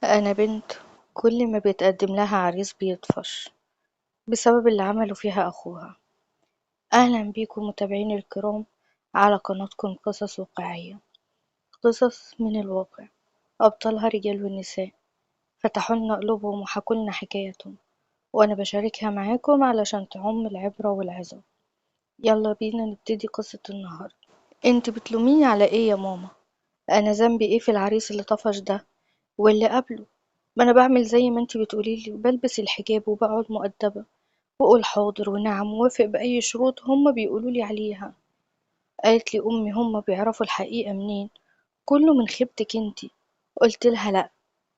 أنا بنت كل ما بيتقدم لها عريس بيطفش بسبب اللي عمله فيها أخوها. أهلا بيكم متابعين الكرام على قناتكم قصص واقعية، قصص من الواقع أبطالها رجال ونساء فتحوا لنا قلوبهم وحكوا لنا حكايتهم، وأنا بشاركها معاكم علشان تعم العبرة والعظة. يلا بينا نبتدي قصة النهاردة. انت بتلوميني على ايه يا ماما؟ انا ذنبي ايه في العريس اللي طفش ده واللي قبله؟ ما انا بعمل زي ما انت بتقوليلي، وبلبس الحجاب وبقعد مؤدبة وأقول حاضر ونعم ووافق بأي شروط هما بيقولولي عليها. قالت لي أمي هما بيعرفوا الحقيقة منين؟ كله من خيبتك انتي. قلت لها لأ،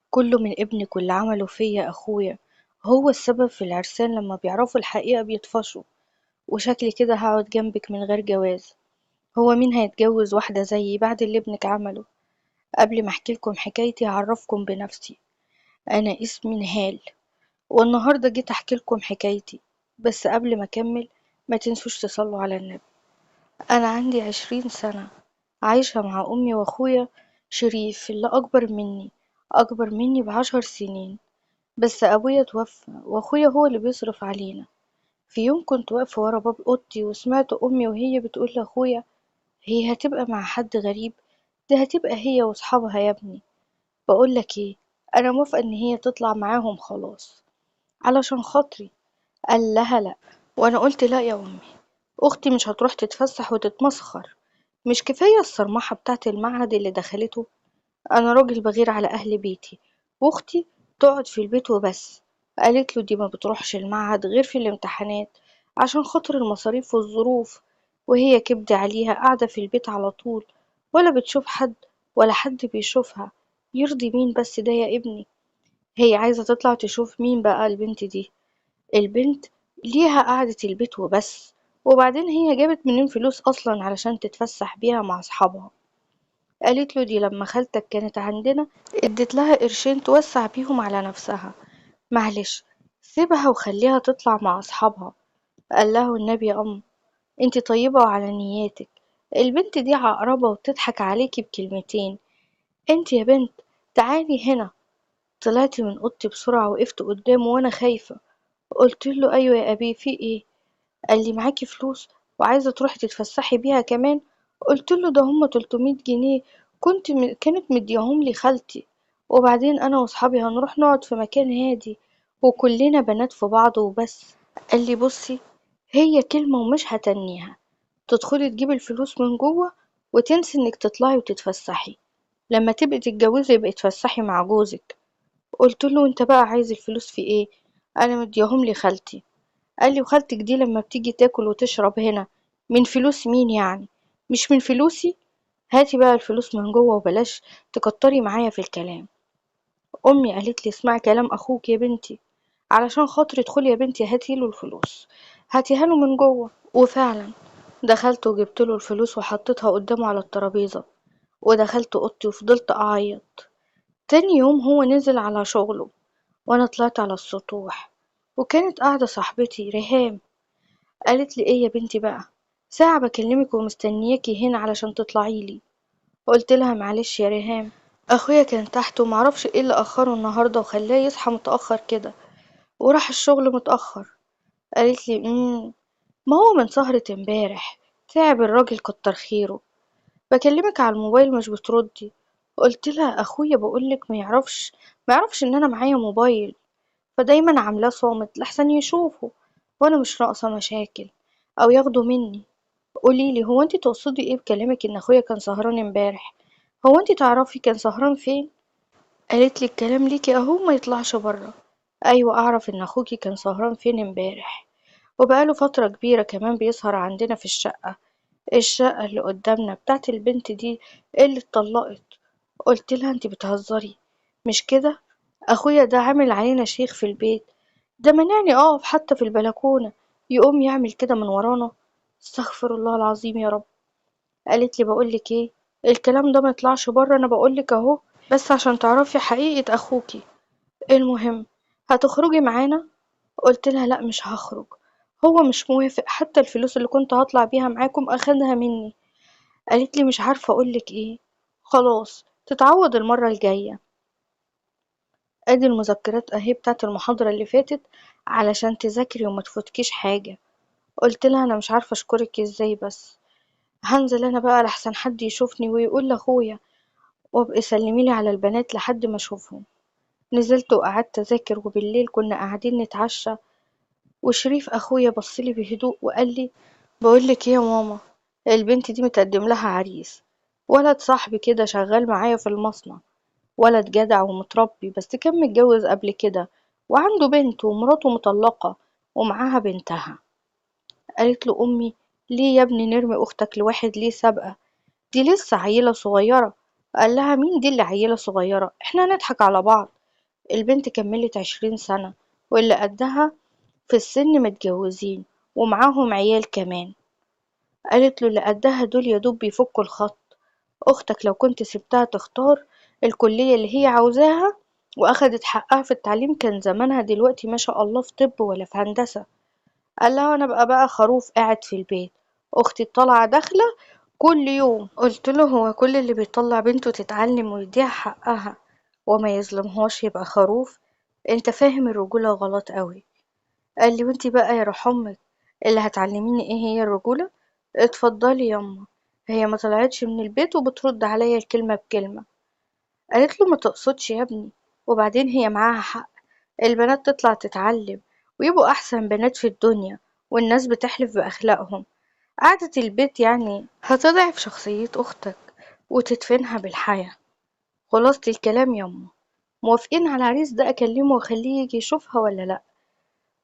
كله من ابنك واللي عمله فيا أخويا هو السبب في العرسان لما بيعرفوا الحقيقة بيطفشوا، وشكلي كده هقعد جنبك من غير جواز. هو مين هيتجوز واحدة زيي بعد اللي ابنك عمله؟ قبل ما احكي لكم حكايتي هعرفكم بنفسي. أنا اسمي نهال، والنهاردة جيت أحكي لكم حكايتي، بس قبل ما أكمل ما تنسوش تصلوا على النبي. أنا عندي 20 سنة، عايشة مع أمي وأخويا شريف اللي أكبر مني، أكبر مني ب10 سنين، بس أبويا توفى وأخويا هو اللي بيصرف علينا. في يوم كنت واقفة ورا باب أوضتي وسمعت أمي وهي بتقول لأخويا هي هتبقى مع حد غريب؟ ده هتبقى هي وأصحابها يا ابني. بقولك ايه، أنا موافقة إن هي تطلع معاهم خلاص علشان خاطري. قال لها لأ، وأنا قلت لأ يا أمي، أختي مش هتروح تتفسح وتتمسخر، مش كفاية الصرمحة بتاعت المعهد اللي دخلته؟ أنا راجل بغير على أهل بيتي، وأختي تقعد في البيت وبس. قالت له دي ما بتروحش المعهد غير في الامتحانات عشان خاطر المصاريف والظروف، وهي كبد عليها قاعدة في البيت على طول، ولا بتشوف حد ولا حد بيشوفها. يرضي مين بس ده يا ابني؟ هي عايزة تطلع تشوف مين بقى البنت دي؟ البنت ليها قعدة البيت وبس، وبعدين هي جابت منين فلوس أصلا علشان تتفسح بيها مع أصحابها؟ قالت له دي لما خالتك كانت عندنا اديت لها قرشين توسع بيهم على نفسها، معلش سيبها وخليها تطلع مع أصحابها. قال له النبي يا أم انتي طيبة وعلى نياتك، البنت دي عقربة وبتضحك عليكي بكلمتين. انتي يا بنت تعالي هنا. طلعت من اوضتي بسرعة وقفت قدامه وانا خايفة. قلت له ايوه يا ابي في ايه؟ قال لي معاكي فلوس وعايزة تروحي تتفسحي بيها كمان؟ قلت له ده هما 300 جنيه كانت مدياهم لي خالتي، وبعدين انا واصحابي هنروح نقعد في مكان هادي وكلنا بنات في بعض وبس. قال لي بصي هي كلمة ومش هتنيها، تدخلي تجيبي الفلوس من جوه وتنسي انك تطلعي وتتفسحي، لما تبقي تتجوزي يبقي تتفسحي مع جوزك. قلت له انت بقى عايز الفلوس في ايه؟ انا مدياهم لي خالتي. قال لي وخالتك دي لما بتيجي تاكل وتشرب هنا من فلوس مين يعني؟ مش من فلوسي؟ هاتي بقى الفلوس من جوه وبلاش تكتري معايا في الكلام. امي قالت لي اسمعي كلام اخوك يا بنتي علشان خاطري، ادخلي يا بنتي هاتي له الفلوس، هاتيها له من جوه. وفعلا دخلت وجبت له الفلوس وحطيتها قدامه على الترابيزه، ودخلت اوضتي وفضلت اعيط. تاني يوم هو نزل على شغله وانا طلعت على السطوح، وكانت قاعده صاحبتي ريهام. قالت لي ايه يا بنتي بقى، ساعة بكلمك ومستنياكي هنا علشان تطلعي لي. قلت لها معلش يا ريهام، اخويا كان تحت ومعرفش ايه اللي اخره النهارده وخلاه يصحى متاخر كده وراح الشغل متاخر. قالت لي ما هو من سهرة امبارح تعب الراجل كتر خيره، بكلمك على الموبايل مش بتردي. قلت لها اخويا بقولك ما يعرفش ان انا معايا موبايل، فدايما عاملاه صامت لحسن يشوفه، وانا مش ناقصه مشاكل او ياخده مني. قوليلي هو انتي تقصدي ايه بكلامك ان اخويا كان سهران امبارح؟ هو انتي تعرفي كان سهران فين؟ قالت لي الكلام ليكي اهو ما يطلعش بره. ايوه اعرف ان اخوكي كان سهران فين امبارح، وبقاله فترة كبيرة كمان بيسهر عندنا في الشقة، الشقة اللي قدامنا بتاعت البنت دي اللي اتطلقت. قلت لها انتي بتهزري مش كده؟ اخويا ده عامل علينا شيخ في البيت، ده منعني اقف حتى في البلكونة يقوم يعمل كده من ورانا، استغفر الله العظيم يا رب. قالت لي بقولك ايه، الكلام ده ما يطلعش بره، انا بقولك اهو بس عشان تعرفي حقيقة اخوكي. المهم هتخرجي معانا؟ قلت لها لا مش هخرج، هو مش موافق، حتى الفلوس اللي كنت هطلع بيها معاكم اخدها مني. قالت لي مش عارفة اقولك ايه، خلاص تتعوض المرة الجاية. ادي المذكرات اهي بتاعت المحاضرة اللي فاتت علشان تذاكري وما تفوتكيش حاجة. قلت لها انا مش عارفة اشكرك ازاي، بس هنزل انا بقى لحسن حد يشوفني ويقول لاخويا، وابقي سلميلي على البنات لحد ما اشوفهم. نزلت وقعدت اذاكر، وبالليل كنا قاعدين نتعشى، وشريف اخويا بصلي بهدوء وقال لي بقولك ايه يا ماما، البنت دي متقدم لها عريس، ولد صاحبي كده شغال معايا في المصنع، ولد جدع ومتربي، بس كان متجوز قبل كده وعنده بنت ومراته مطلقة ومعاها بنتها. قالت له أمي ليه يا ابني نرمي أختك لواحد ليه سابقة، دي لسه عيلة صغيرة. قال لها مين دي اللي عيلة صغيرة، احنا هنضحك على بعض، البنت كملت 20 سنة واللي قدها في السن متجوزين ومعاهم عيال كمان. قالت له اللي قدها دول يا دوب بيفكوا الخط، أختك لو كنت سبتها تختار الكلية اللي هي عاوزاها وأخدت حقها في التعليم كان زمانها دلوقتي ما شاء الله في طب ولا في هندسة. قال لها أنا بقى خروف قاعد في البيت، أختي طالعة داخلة كل يوم. قلت له هو كل اللي بيطلع بنته تتعلم ويديها حقها وما يظلمهاش يبقى خروف؟ انت فاهم الرجولة غلط قوي. قال لي وانتي بقى يا روح امك اللي هتعلميني ايه هي الرجولة؟ اتفضلي ياما، هي ما طلعتش من البيت وبترد عليا الكلمة بكلمة. قالت له ما تقصدش يا ابني، وبعدين هي معاها حق، البنات تطلع تتعلم ويبقوا احسن بنات في الدنيا والناس بتحلف باخلاقهم، قعدة البيت يعني هتضعف شخصية اختك وتدفنها بالحياة. خلاصة الكلام ياما، موافقين على العريس ده اكلمه واخليه يجي يشوفها ولا لا؟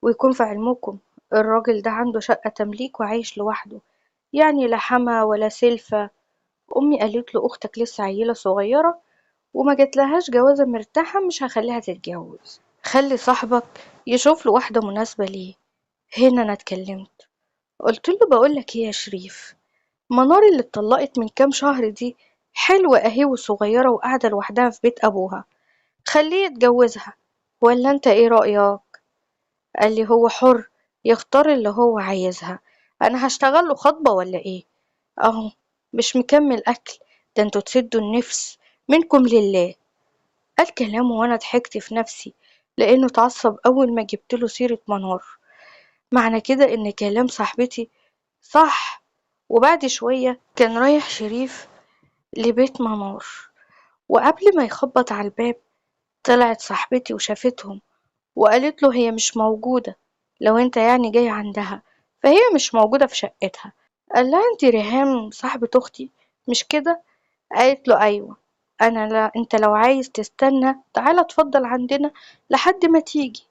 ويكون في علمكم الراجل ده عنده شقة تمليك وعايش لوحده، يعني لا حما ولا سلفة. أمي قالت له أختك لسه عيلة صغيرة وما جاتلهاش جوازة مرتاحة، مش هخليها تتجوز، خلي صاحبك يشوف له واحدة مناسبة ليه. هنا أنا اتكلمت، قلت له بقولك ايه يا شريف، منار اللي اتطلقت من كام شهر دي حلوة اهي وصغيرة وقاعدة لوحدها في بيت أبوها، خليه يتجوزها، ولا انت ايه رأيك؟ قال لي هو حر يختار اللي هو عايزها، انا هشتغل له خطبة ولا ايه؟ اهو مش مكمل اكل، ده انتوا تسدوا النفس منكم لله. قال كلامه وانا ضحكت في نفسي لانه اتعصب اول ما جبت له سيرة منار، معنى كده ان كلام صاحبتي صح. وبعد شوية كان رايح شريف لبيت منار، وقبل ما يخبط على الباب طلعت صاحبتي وشافتهم وقالت له هي مش موجودة، لو انت يعني جاي عندها فهي مش موجودة في شقتها. قال لها انت ريهام صاحبة اختي مش كده؟ قالت له ايوه انا، لا انت لو عايز تستنى تعالى اتفضل عندنا لحد ما تيجي.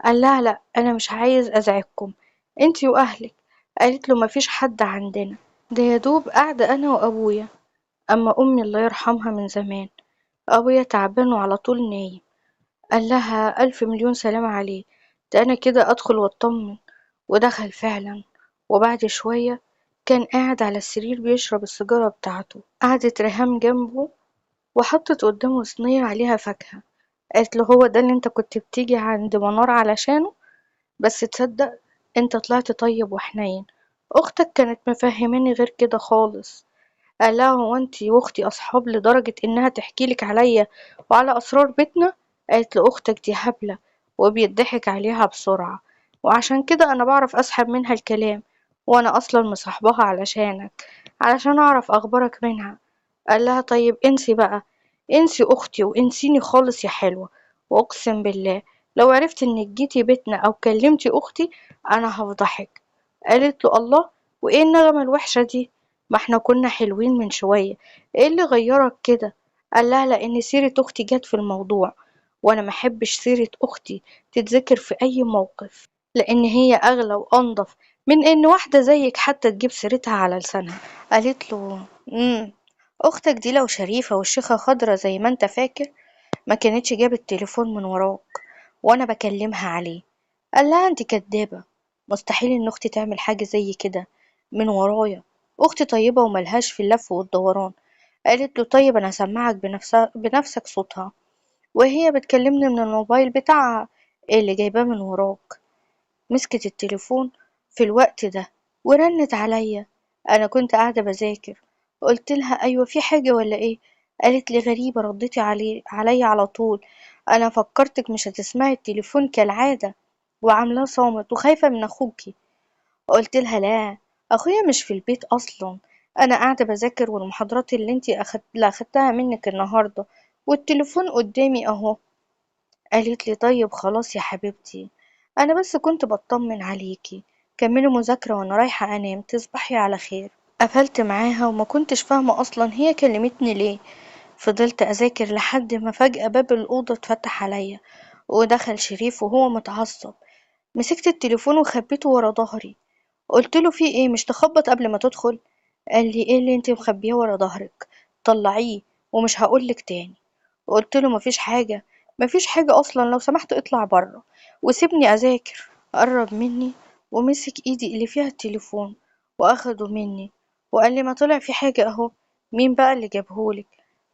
قال لها لا انا مش عايز ازعجكم انتي واهلك. قالت له مفيش حد عندنا، ده يا دوب قاعدة انا وابويا، اما امي الله يرحمها من زمان، ابويا تعبان وعلى طول نايم. قال لها 1000 مليون سلامة عليه، ده انا كده ادخل واطمن. ودخل فعلا، وبعد شوية كان قاعد على السرير بيشرب السيجارة بتاعته. قعدت ريهام جنبه وحطت قدامه صينية عليها فاكهة. قالت له هو ده اللي انت كنت بتيجي عند منار علشانه؟ بس تصدق انت طلعت طيب وحنين، اختك كانت مفهماني غير كده خالص. قال لها هو انتي واختي اصحاب لدرجة انها تحكي لك عليا وعلى اسرار بيتنا؟ قالت له اختك دي هبلة وبيضحك عليها بسرعة، وعشان كده انا بعرف اسحب منها الكلام، وانا اصلا مصاحبها علشانك، علشان اعرف اخبارك منها. قال لها طيب انسي بقى، انسي اختي وانسيني خالص يا حلوة، واقسم بالله لو عرفت انك جيتي بيتنا او كلمتي اختي انا هفضحك. قالت له الله، وايه النغمة الوحشة دي؟ ما احنا كنا حلوين من شوية، ايه اللي غيرك كده؟ قال لها لان سيرة اختي جت في الموضوع، وانا ما احبش سيرة اختي تتذكر في اي موقف، لان هي اغلى وانضف من ان واحدة زيك حتى تجيب سيرتها على لسانها. قالت له اختك دي لو شريفة والشيخة خضرة زي ما انت فاكر ما كانتش جابت تليفون من وراك وانا بكلمها عليه. قال لها انت كدابة، مستحيل ان اختي تعمل حاجة زي كده من ورايا، اختي طيبة وملهاش في اللف والدوران. قالت له طيب انا هسمعك بنفسك صوتها وهي بتكلمني من الموبايل بتاعها اللي جايباه من وراك. مسكت التليفون في الوقت ده ورنت عليا، انا كنت قاعدة بذاكر. قلت لها ايوه في حاجة ولا ايه؟ قالت لي غريبة رديتي عليا على طول. أنا فكرتك مش هتسمعي التليفون كالعادة وعاملاه صامت وخايفة من أخوكي. قلت لها لا، أخويا مش في البيت أصلا، أنا قاعدة بذاكر والمحاضرات اللي انتي اللي أخدتها منك النهاردة والتليفون قدامي أهو. قالت لي طيب خلاص يا حبيبتي، أنا بس كنت بطمن عليكي، كملي مذاكرة وأنا رايحة أنام، تصبحي على خير. قفلت معاها وما كنتش فاهمة أصلا هي كلمتني ليه. فضلت أذاكر لحد ما فجأة باب الأوضة اتفتح عليا ودخل شريف وهو متعصب. مسكت التليفون وخبيته ورا ظهري، قلت له في ايه، مش تخبط قبل ما تدخل؟ قال لي ايه اللي انت مخبيه ورا ظهرك، طلعيه ومش هقولك تاني. قلت له مفيش حاجة، مفيش حاجة أصلا، لو سمحت اطلع بره وسيبني أذاكر. قرب مني ومسك ايدي اللي فيها التليفون وأخده مني وقال لي ما طلع في حاجة أهو، مين بقى اللي جابهولك؟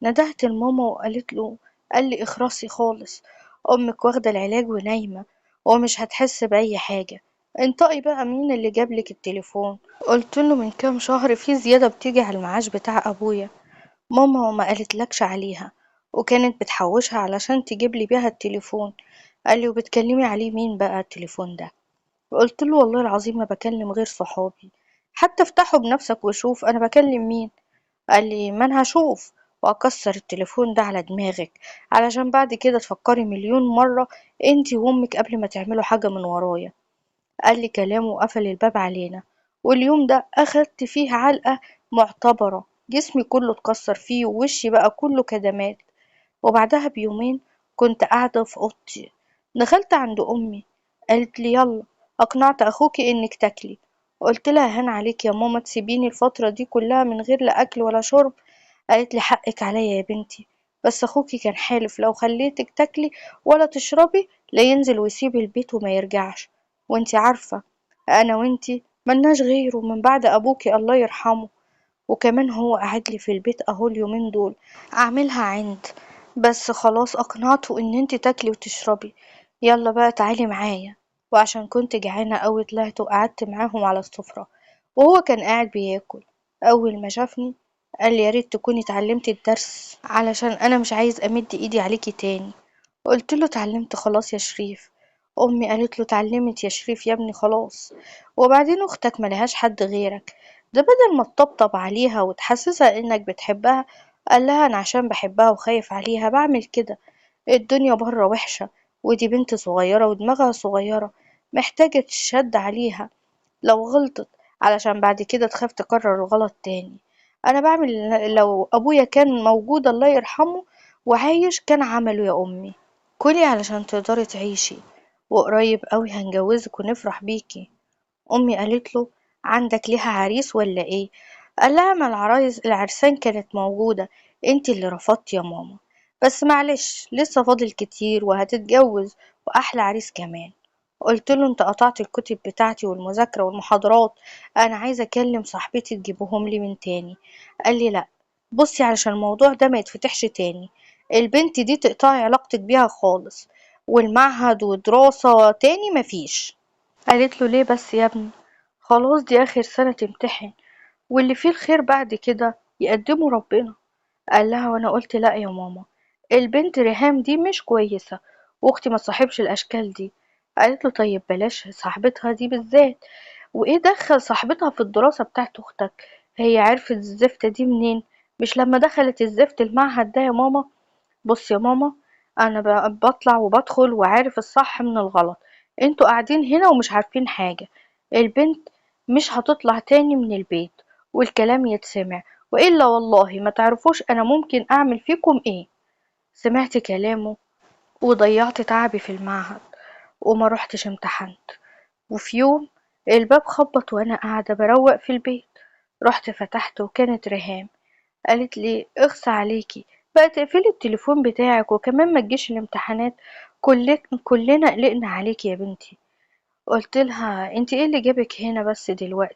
ندهت لماما وقالت له، قال لي اخرسي خالص، أمك واخدة العلاج ونايمة ومش هتحس بأي حاجة، انطقي بقى مين اللي جابلك التليفون؟ قلت له من كام شهر في زيادة بتيجي على المعاش بتاع أبويا، ماما ما قالتلكش عليها وكانت بتحوشها علشان تجيب لي بيها التليفون. قال لي وبتكلمي عليه مين بقى التليفون ده؟ قلت له والله العظيم ما بكلم غير صحابي، حتى افتحه بنفسك وشوف انا بكلم مين. قال لي ما انا هشوف واكسر التليفون ده على دماغك علشان بعد كده تفكري مليون مرة انتي وامك قبل ما تعملوا حاجة من ورايا. قال لي كلامه وقفل الباب علينا. واليوم ده اخدت فيه علقة معتبرة، جسمي كله اتكسر فيه ووشي بقى كله كدمات. وبعدها بيومين كنت قاعدة في أوضتي، دخلت عند أمي، قالت لي يلا أقنعت أخوكي إنك تاكلي. قلت لها هان عليك يا ماما تسيبيني الفترة دي كلها من غير لا أكل ولا شرب؟ قالت لي حقك عليا يا بنتي، بس أخوكي كان حالف لو خليتك تاكلي ولا تشربي لا ينزل ويسيب البيت وما يرجعش، وانتي عارفة أنا وانتي ملناش غيره من بعد أبوكي الله يرحمه، وكمان هو قاعد لي في البيت أهو اليومين دول أعملها عند، بس خلاص أقنعته إن انتي تاكلي وتشربي، يلا بقى تعالي معايا. وعشان كنت جعانة أوي طلعت وقعدت معاهم على السفرة وهو كان قاعد بياكل. أول ما شافني قال لي يا ريت تكوني اتعلمتي الدرس علشان أنا مش عايز أمد إيدي عليكي تاني. قلت له اتعلمت خلاص يا شريف. أمي قالت له اتعلمت يا شريف يا ابني خلاص، وبعدين أختك ملهاش حد غيرك، ده بدل ما تطبطب عليها وتحسسها إنك بتحبها. قال لها أنا عشان بحبها وخايف عليها بعمل كده، الدنيا بره وحشة ودي بنت صغيرة ودماغها صغيرة محتاجة تشد عليها لو غلطت علشان بعد كده تخاف تكرر الغلط تاني. أنا بعمل لو أبويا كان موجود الله يرحمه وعايش كان عمله يا أمي. كلي علشان تقدري تعيشي، وقريب قوي هنجوزك ونفرح بيكي. أمي قالت له عندك ليها عريس ولا إيه؟ قال لها ما العرسان كانت موجودة، انتي اللي رفضتي يا ماما، بس معلش لسه فاضل كتير وهتتجوز وأحلى عريس كمان. قلت له انت قطعت الكتب بتاعتي والمذاكرة والمحاضرات، أنا عايزة أكلم صاحبتي تجيبهم لي من تاني. قال لي لا بصي علشان الموضوع ده ما يتفتحش تاني، البنت دي تقطعي علاقتك بيها خالص، والمعهد ودراسة تاني مفيش. قالت له ليه بس يا ابني، خلاص دي آخر سنة تمتحن واللي فيه الخير بعد كده يقدمه ربنا. قال لها وانا قلت لا يا ماما، البنت ريهام دي مش كويسة واختي ما تصاحبش الاشكال دي. قالت له طيب بلاش صاحبتها دي بالذات، وايه دخل صاحبتها في الدراسة بتاعت اختك؟ هي عرفت الزفت دي منين؟ مش لما دخلت الزفت المعهد ده يا ماما؟ بص يا ماما انا بطلع وبدخل وعارف الصح من الغلط، انتوا قاعدين هنا ومش عارفين حاجة، البنت مش هتطلع تاني من البيت والكلام يتسمع، وإلا والله ما تعرفوش أنا ممكن أعمل فيكم إيه. سمعت كلامه وضيعت تعبي في المعهد وما روحتش امتحنت. وفي يوم الباب خبط وأنا قاعدة بروق في البيت، رحت فتحت وكانت ريهام. قالت لي اخص عليكي بقى تقفلي التليفون بتاعك وكمان ما تجيش الامتحانات، كلنا قلقنا عليكي يا بنتي. قلت لها انتي ايه اللي جابك هنا بس دلوقتي؟